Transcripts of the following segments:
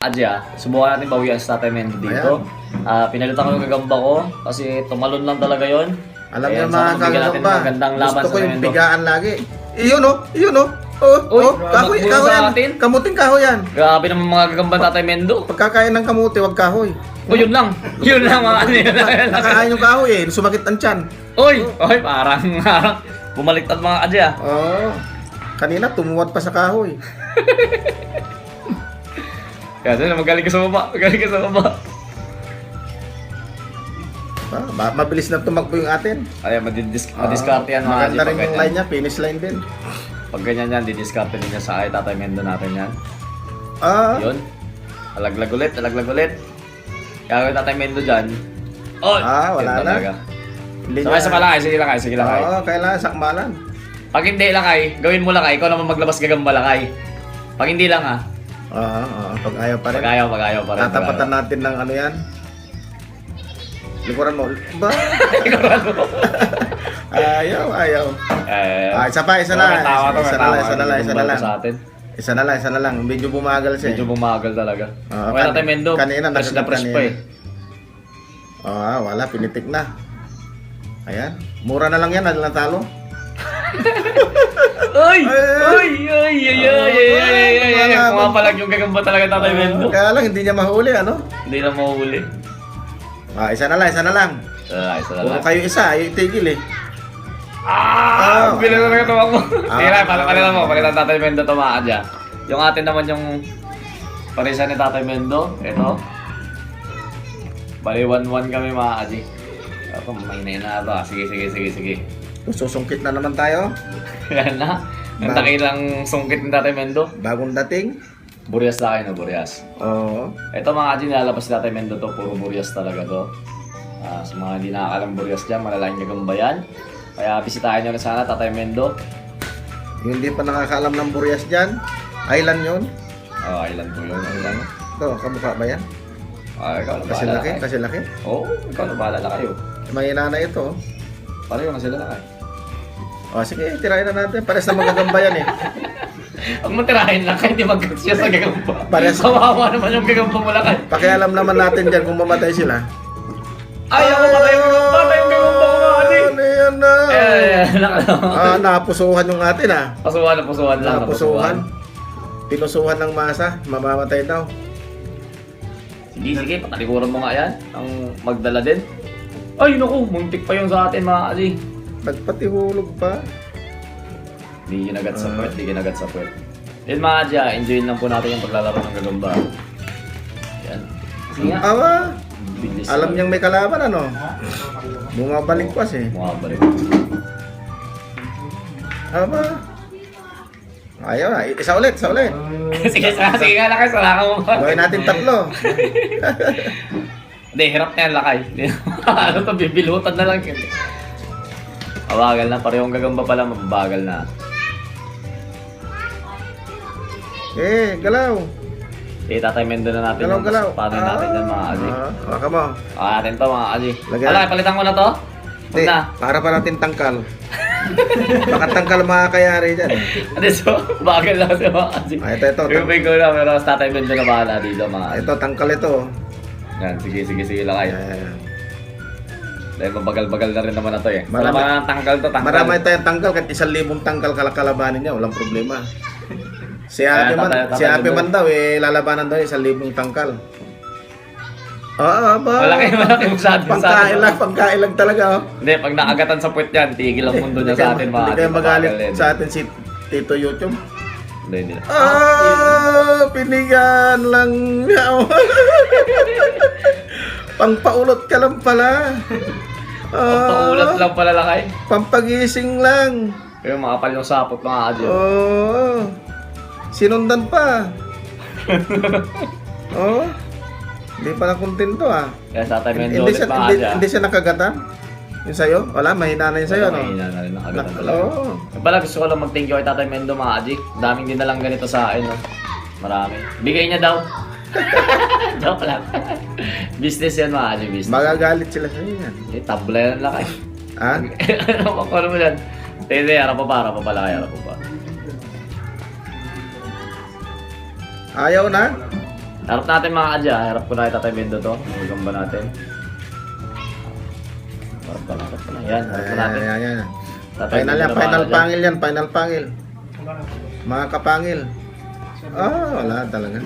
kadya. Subukan natin bawian sa Tatay Mendo dito. Pinalitan ko yung gagamba ko kasi tumalon lang talaga yon. Alam niyo Ayan, mga sana mabigyan natin kagagamba, ng magandang laban gusto sa ko yung Mendo. pigaan lagi. Iyon oh, iyon oh. Oh, Uy, oh, kahoy, tumakbo kahoy sa yan. atin. Kamuting kahoy yan. Grabe naman mga gagamba ng Tatay Mendo. Pagkakain ng kamuti, wag kahoy. Oh, yun lang. Yun lang mga ano yun lang, yun lang. Nakakain yung kahoy eh, sumakit ang tiyan. Uy, uy, parang, parang bumaliktad mga kadya. Oo. Kanina tumuwad pa sa kahoy. Kaya sila, magaling ka sa baba, magaling ka sa baba. Mabilis na tumakbo yung atin. Ay, madiskarte yan mga kadya. Maganda Pag rin yung ganyan, line niya, finish line din. pag ganyan yan, didiskarte din niya sa ay Tatay Mendo natin yan. Yun. Alaglag ulit, alaglag ulit. Gagawin Tatay Mendo dyan. Oh, Wala yun na. talaga. Hindi Sabay sa palakay, sige lakay, sige lakay. Oo, kailangan sakmalan. Pag hindi lakay, gawin mo lakay, ikaw naman maglabas gagamba lakay. Pag hindi lang ah, Oo, oo, pag ayaw pa rin. pag ayaw pa rin. Tatapatan natin ng ano yan. Likuran mo. Ba? Likuran mo. Ayaw, ayaw. Eh, Isa pa, isa na. Tawa to, Isa na lang, isa na lang, isa na lang. Sa atin. Isa na lang, isa na lang. Medyo bumagal siya eh. Medyo bumagal talaga. Okay, Tatay Mendo, kanina, fresh na nakagat fresh pa kanina. eh. Wala, pinitik na. Ayan. Mura na lang yan, natalo. Ay! Ay! Ay! Ay! Ay! Ay! Ay! Ay! Ay! Ay! Wala. Pumapalag yung gagamba talaga Tatay Mendo. Kaya lang, hindi niya mahuli, ano? Hindi na mahuhuli. Isa na lang, isa na lang. Isa na lang, isa na Puro lang. kayo isa, ayaw itigil eh. Ah! Bilang na talaga tumakbo. Sige lang, palitan mo. Palitan Tatay Mendo tumakas dyan. Yung atin naman yung parisa ni Tatay Mendo. Ito. Bali 1-1 kami mga kaji. Ako, may na ba? Sige, sige, sige, sige. Susungkit na naman tayo. Yan na. Ang dakilang sungkit ni Tatay Mendo. Bagong dating. Burias na kayo na, Burias. Oo. Ito mga kaji, nilalabas si Tatay Mendo to. Puro Burias talaga to. Sa mga hindi nakakalang Burias dyan, malalaking gagamba yan. Kaya bisitahin nyo na sana Tatay Mendo. Yung hindi pa nakakaalam ng Burias dyan, island yun. Oh, island po yun. Island. Ito, kamukha ba yan? Ikaw na Kasi bahala laki, na kasi laki. kayo. Oo, ikaw na bahala na kayo. Mahina na ito. Pareho na sila na kayo. O, sige, tirahin na natin. Pares na magagamba yan eh. Huwag mo tirahin lang kayo, hindi mag-siya sa gagamba. Parehas. Kawawa naman yung gagamba mo lang kayo. Pakialam naman natin dyan kung mamatay sila. Ay, ako patay yung gagamba, patay yung gagamba ko mga kasi. Ano yan na? Eh, Napusuhan yung atin ah. Pasuhan na, pusuhan lang. Napusuhan. Pinusuhan ng masa, mamamatay daw. Sige, sige, patalikuran mo nga yan. Ang magdala din. Ay, naku, muntik pa yun sa atin mga kasi. Nagpatihulog pa. Di ginagat sa puwet, di ginagat sa puwet. Yun mga kadya, enjoyin lang po natin yung paglalaro ng gagamba. Yan. Sige nga. Awa, Bilis. alam niyang may kalaban ano. Bumabalik pas eh. Bumabalik. Aba. Ayaw na. Isa ulit, isa ulit. Sige, sige nga lakay, sara ka mo. Gawin natin tatlo. Hindi, hirap na yan lakay. Ano to, bibilutan na lang. Mabagal na, parehong gagamba pala, mabagal na. Eh, galaw. Eh, Tatay Mendo na natin Galaw, yung galaw. paano natin yan mga kaji. Baka mo. Natin to mga kaji. Lagyan. Alay, palitan ko na to? Huwag Hindi, na. para pa natin tangkal. Baka tangkal makakayari dyan. eh. Hindi, so, bagal lang si mga kaji. Ito, ito. Yung ko na, pero mas Tatay Mendo na bahala dito mga kaji. Ito, tangkal ito. Yan, sige, sige, sige lakay. Ayan. Dahil mabagal-bagal na rin naman na to eh. Marami- Marami, tanggal to, tanggal. Marami tayong tangkal. Kahit 1,000 tangkal kalakalabanin niya, walang problema. Si Ayan, Ate man, tatay si Ate Mendo. man daw, eh, lalabanan daw 1,000 tangkal. Oo, ba? Malaki, malaki masyado sa atin. Pangkain lang, pangkain lang talaga. Oh. Hindi, pag naagatan sa puwet yan, tigil ang mundo niya Hindi sa atin mga Hindi kaji. kayo magalit Mabagal yan. sa atin si Tito YouTube. Hindi, hindi na. Pinigan lang niya. Pangpaulot ka lang pala. Pagpaulat lang pala lakay. Pampagising lang. Pero makapal yung sapot mga kaji. Oo. Sinundan pa. Oo. Hindi pa na kontento ah. Kaya sa Tatay Mendo Hindi ulit siya, mga hindi, kaji. hindi siya nakagatan? Yung sa'yo? Wala, mahina na yung sa'yo, no? Mahina na rin, nakagatan talaga. Oo. Yung pala, gusto ko lang mag-thank you kay Tatay Mendo mga kaji. Daming dinalang ganito sa akin, no? Marami. Bigay niya daw. Joke lang. Business yan mga kaji, business. Magagalit sila sa'yo yan. Eh, tabla yan lakay. Ha? Ano ba, ano mo yan? Hindi, hindi, harap pa pa, harap pa pala, harap pa pa. Ayaw na? Harap natin, mga kadya. Harap ko na kay Tatay Mendo to. Ang gagamba natin. Harap pa na, harap pa na. Yan, harap na natin. Ayan, ayan, ayan. Tatay Final Mendo yan, na, mga final kadya. pangil yan, final pangil. Mga kapangil. Ah, wala talaga.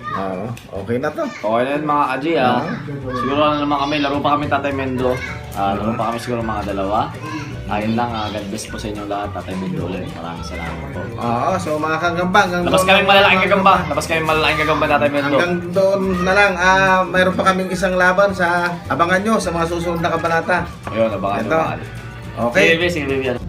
Oo, okay na to. Okay na yun, mga kaji, ah. Siguro ano naman kami, laro pa kami, Tatay Mendo. Ah, laro pa kami siguro mga dalawa. Ayun lang, ah, God bless po sa inyong lahat, Tatay Mendo ulit. Maraming salamat po. Oo, so mga kagamba, hanggang Labas doon kami lang malalaking mga gagamba. Labas kami malalaking gagamba, Tatay Mendo. Hanggang doon na lang, ah, mayroon pa kaming isang laban sa abangan nyo sa mga susunod na kabanata. Ayun, abangan nyo, Ito. mga kaji. Okay. Sige, baby, sige, baby. Ano.